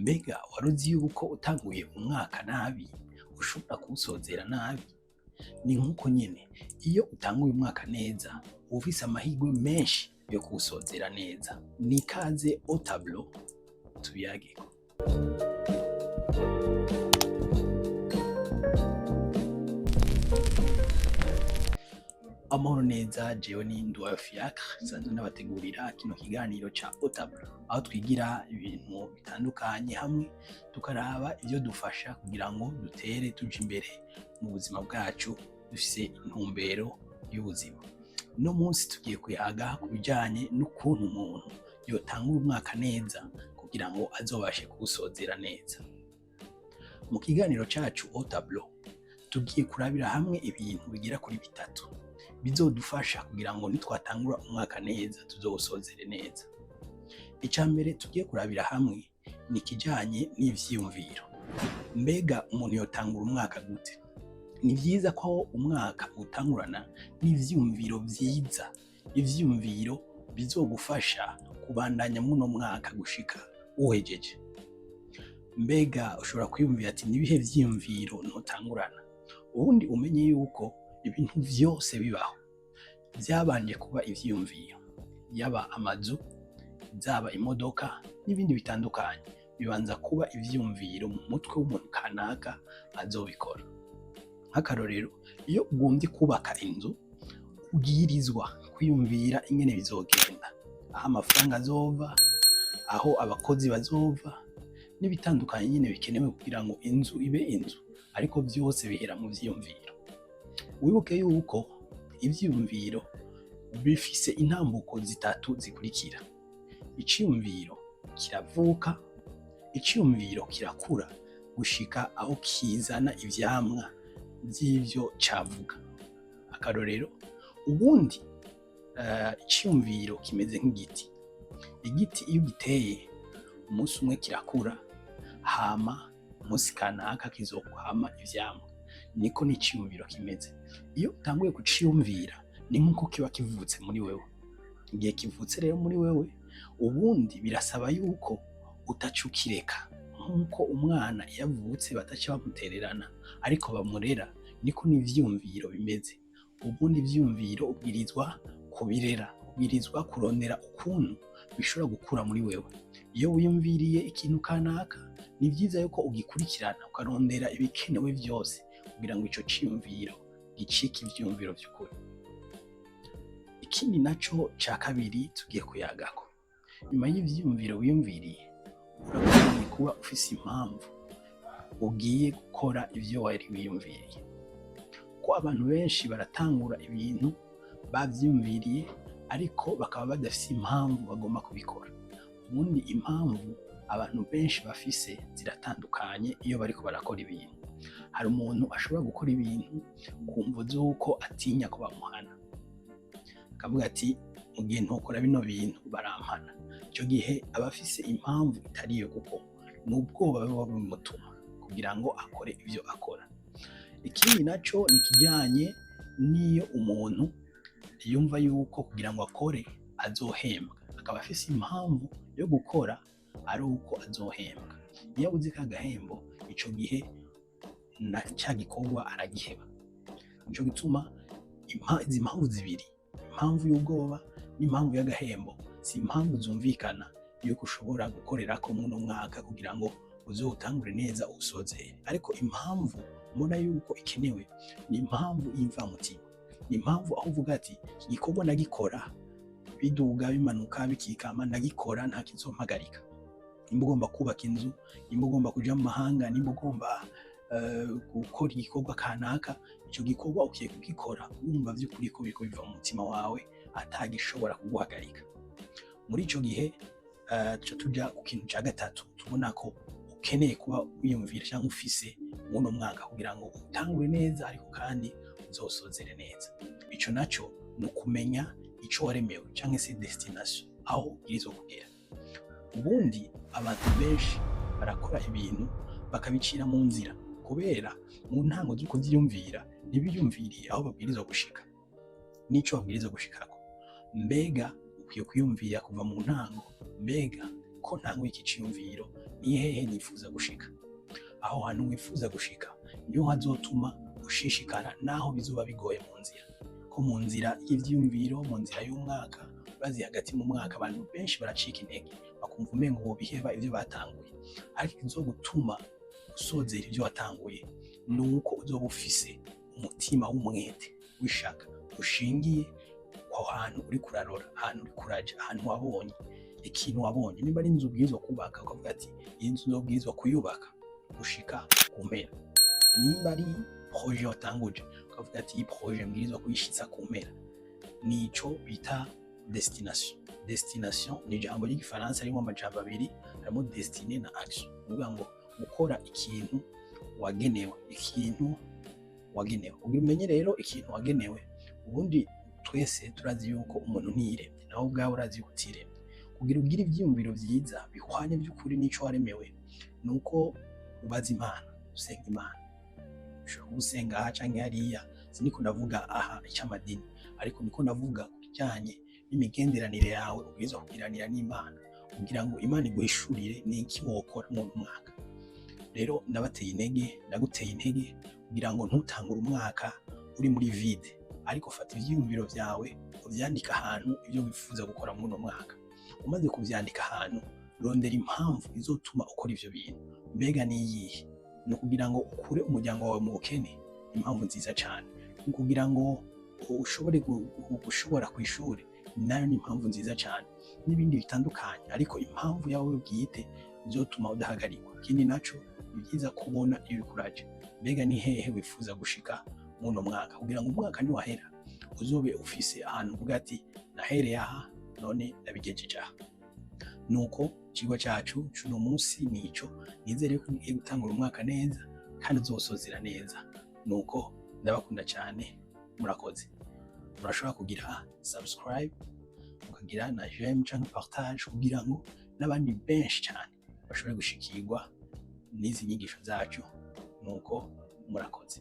Mbega waruzi yuko utanguye umwaka nabi ushobora kuwusozera nabi? Ni nkuko nyene iyo utanguye umwaka neza uba ufise amahirwe menshi yo kuwusozera neza. Nikaze au tableau tubiyageko. Amahoro neza, jewe ni Nduwayo Fiacre, nsanzwe ndabategurira kino kiganiro ca au tableau, aho twigira ibintu bitandukanye hamwe tukaraba ivyo dufasha kugira ngo dutere tuja imbere mu buzima bwacu dufise intumbero y'ubuzima. Uno munsi tugiye kuyaga ku bijanye n'ukuntu umuntu yotangura umwaka neza kugira ngo azobashe kuwusozera neza. Mu kiganiro cacu au tableau tugiye kurabira hamwe ibintu bigera kuri bitatu bizodufasha kugira ngo nitwatangura umwaka neza tuzowusozere neza. Ica mbere tugiye kurabira hamwe ni ikijanye n'ivyiyumviro. Mbega umuntu yotangura umwaka gute? Ni vyiza ko umwaka utangurana n'ivyiyumviro vyiza, ivyiyumviro bizogufasha kubandanya muno mwaka gushika uhejeje. Mbega ushobora kwiyumvira ati nibihe vyiyumviro notangurana? Ubundi umenye yuko ibintu vyose bibaho vyabanje kuba ivyiyumviro, yaba amazu, zaba imodoka n'ibindi bitandukanye, bibanza kuba ivyiyumviro mu mutwe w'umuntu kanaka azobikora. Nk'akarorero, iyo ugombye kubaka inzu ubwirizwa kwiyumvira ingene bizogenda, aho amafaranga azova, aho abakozi bazova n'ibitandukanye nyene bikenewe kugira ngo inzu ibe inzu, ariko vyose bihera mu vyiyumviro. Wibuke yuko ivyiyumviro bifise intambuko zitatu zikurikira: iciyumviro kiravuka, iciyumviro kirakura gushika aho kizana ivyamwa vy'ivyo cavuga. Akarorero, ubundi iciyumviro kimeze nk'igiti. Igiti iyo ugiteye umunsi umwe kirakura, hama umunsi kanaka kizokwama ivyamwa. Niko n'iciyumviro kimeze. Iyo utanguye kuciyumvira ni nkuko kiba kivutse muri wewe. Igihe kivutse rero muri wewe, ubundi birasaba yuko utaca ukireka. Nkuko umwana iyo avutse bataca bamutererana ariko bamurera, niko n'ivyiyumviro bimeze. Ubundi ivyiyumviro ubwirizwa kubirera, ubwirizwa kurondera ukuntu bishobora gukura muri wewe. Iyo wiyumviriye ikintu kanaka, ni vyiza yuko ugikurikirana ukarondera ibikenewe vyose kugira ngo ico ciyumviro gicike ivyiyumviro vy'ukuri. Ikindi naco ca kabiri tugiye kuyagako, nyuma y'ivyiyumviro wiyumviriye, urakwiye kuba ufise impamvu ugiye gukora ivyo wari wiyumviriye. Kuko abantu benshi baratangura ibintu bavyiyumviriye ariko bakaba badafise impamvu bagomba kubikora. Ubundi impamvu abantu benshi bafise ziratandukanye iyo bariko barakora ibintu. Hari umuntu ashobora gukora ibintu ku mvo z'uko atinya ko bamuhana, akavuga ati mu gihe ntokora bino bintu barampana. Ico gihe aba afise impamvu itariyo, kuko ni ubwoba buba bumutuma kugira ngo akore ivyo akora. Ikindi naco ni ikijanye n'iyo umuntu yumva yuko kugira ngo akore azohembwa, akaba afise impamvu yo gukora ari uko azohembwa. Iyo abuze ka gahembo, ico gihe na ca gikorwa aragiheba. Nico gituma izi mpamvu zibiri, impamvu y'ubwoba n'impamvu y'agahembo, si impamvu zumvikana yuko ushobora gukorerako muno mwaka kugira ngo uzowutangure neza uwusozere. Ariko impamvu mbona yuko ikenewe ni impamvu y'imvamutima, ni impamvu aho uvuga ati iki gikorwa ndagikora biduga bimanuka bikikama, ndagikora nta kizompagarika. Nimba ugomba kubaka inzu, nimba ugomba kuja mu mahanga, nimba ugomba gukora igikorwa kanaka, ico gikorwa ukwiye kugikora wumva vy'ukuri ko biriko biva mu mutima wawe, atagishobora kuguhagarika. Muri ico gihe tuca tuja ku kintu ca gatatu tubona ko ukeneye kuba wiyumvira canke ufise muno mwaka kugira ngo utangure neza ariko kandi uzosozere neza. Ico naco ni ukumenya ico waremewe canke se destination, aho ubwirizwa kugera. Ubundi abantu benshi barakora ibintu bakabicira mu nzira, kubera mu ntango zo kuvyiyumvira ntibiyumviriye aho babwirizwa gushika n'ico babwirizwa gushikako. Mbega ukwiye kwiyumvira kuva mu ntango, mbega ko ntanguye iki ciyumviro Ni hehe nifuza gushika? Aho hantu wifuza gushika niho hazotuma ushishikara naho bizoba bigoye mu nzira, ko mu nzira y'ivyiyumviro, mu nzira y'umwaka. Urazi, hagati mu mwaka abantu benshi baracika intege, bakumva umengo bobiheba ivyo batanguye. Ariko ikizogutuma usozera ivyo watanguye ni uko uzoba ufise umutima w'umwete, w'ishaka, ushingiye aho hantu uriko urarora, ahantu uriko uraja, ahantu wabonye ikintu. Wabonye nimba ari inzu ubwirizwa kubaka, ukavuga ati: "Iyi nzu nzobwirizwa kuyubaka gushika ku mpera." Nimba ari projet watanguje, ukavuga ati: "Iyi projet mbwirizwa kuyishitsa ku mpera." Nico bita destination. Destination ni ijambo ry'Igifaransa ririmo amajambo abiri, harimo destiné na action. Ni ukuvuga ngo gukora ikintu wagenewe, ikintu wagenewe. Kugira umenye rero ikintu wagenewe, ubundi twese turazi yuko umuntu ntiyiremye, nawe ubwawe urazi yuko utiremye. Kugira ugire ivyiyumviro vyiza bihwanye by'ukuri n'ico waremewe, ni uko ubaza Imana, usenga Imana. Ushobora kuba usenga aha canke hariya, siniko ndavuga aha ic'amadini, ariko niko ndavuga ku bijanye n'imigenderanire yawe ubwirizwa kugiranira n'Imana, kugira ngo Imana iguhishurire n'iki wokora mu mwaka. Rero ndabateye intege, ndaguteye intege kugira ngo ntutangure umwaka uri muri vide, ariko fata ivyiyumviro vyawe uvyandike ahantu, ivyo wifuza gukora muri uno mwaka. Umaze kuvyandika ahantu, rondera impamvu izotuma ukora ivyo bintu. Mbega ni iyihe? Ni ukugira ngo ukure umuryango wawe mu bukene? Impamvu nziza cane. Ni ukugira ngo ushobore gushobora kw'ishure? Nayo ni impamvu nziza cane, n'ibindi bitandukanye. Ariko impamvu yawe bwite izotuma udahagarikwa. Ikindi naco, ni vyiza kubona iyo uriko uraja. Mbega ni hehe wifuza gushika muno mwaka, kugira ngo umwaka niwahera uzobe ufise ahantu uvuga ati: "Nahereye aha, none ndabigejeje aha"? Nuko icigwa cacu c'uno munsi nico. Nizere ko ugiye gutangura umwaka neza kandi uzosozera neza. Nuko ndabakunda cyane, murakoze. Murashobora kugira subscribe, mukagira na j'aime canke partage, kugira ngo n'abandi benshi cyane bashobore gushikirwa n'izi nyigisho zacu. Nuko murakoze.